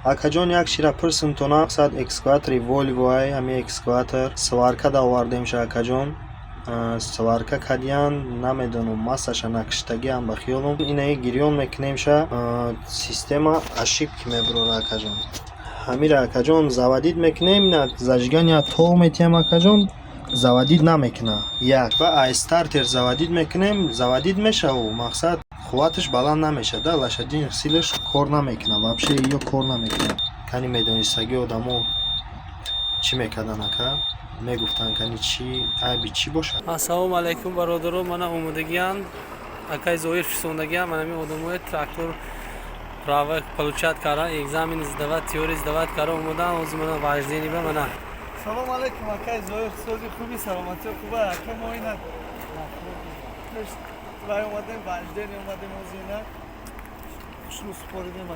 Акаҷон, як чира пурсимтона, мақсад экскаватори Волво ай, ҳами экскаватор сварка да овардемша, акаҷон. Сварка кардиян, намедонам, масаша накиштагиам ба хиёлам. Инаи гирён мекунемша, система ошибки мебурора, акаҷон. Ҳамира, акаҷон, заводить мекунем, ина зажигания тол метиҳам, акаҷон, заводить намекуна. Як ва ай стартер заводить мекунем, заводить мешаву, мақсад, қувваташ баланд намешавад да, лошадиных силаш кор намекунад, вообще ё кор намекунад. Кани медонистагӣ одамо чӣ мекардан, ака? Мегуфтанд, кани чӣ айби чӣ бошад? Ассалому алайкум, бародаро. Мана омодагиам, акай Зоир фирсондагиам. Манами одамои трактор права получать кардан, экзамен сдавать, теория сдавать кардан омодаам. Ҳозир мана вождение ба мана. Салом алейкум, акай Зоир, сози хуби, саломатиё хуба, ака? Мо ина вай омадем, вождение омадем, ҳозир ина хушрӯ супоридем.